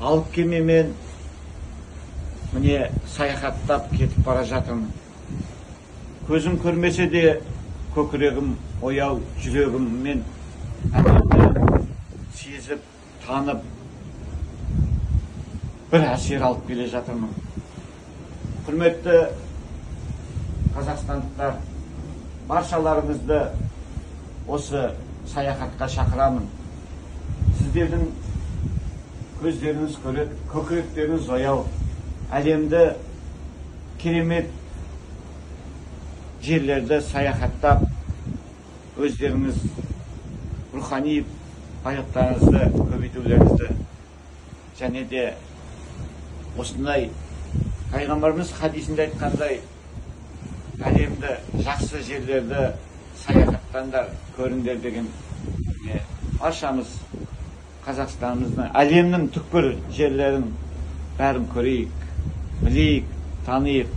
Алып кемемен міне саяхаттап кетіп бара жатырмын. Көзім көрмесе де көкірегім ояу, жүрегіммен әлемді сезіп, танып, бір әсер алып келе жатырмын. Құрметті қазақстандықтар, баршаларыңызды осы саяхатқа шақырамын. Сіздердің көздеріңіз көреді, көкіректеріңіз ояу, әлемді керемет жерлерді саяхаттап, өздеріңіз рухани байлықтарыңызды көбейтулеріңізді және де осындай пайғамбарымыз хадисінде айтқандай әлемді жақсы жерлерді саяхаттаңдар, көріңдер деген баршамыз Қазақстанымыздың әлемнің түкпір жерлерін бәрін көрейік, білейік, таниық.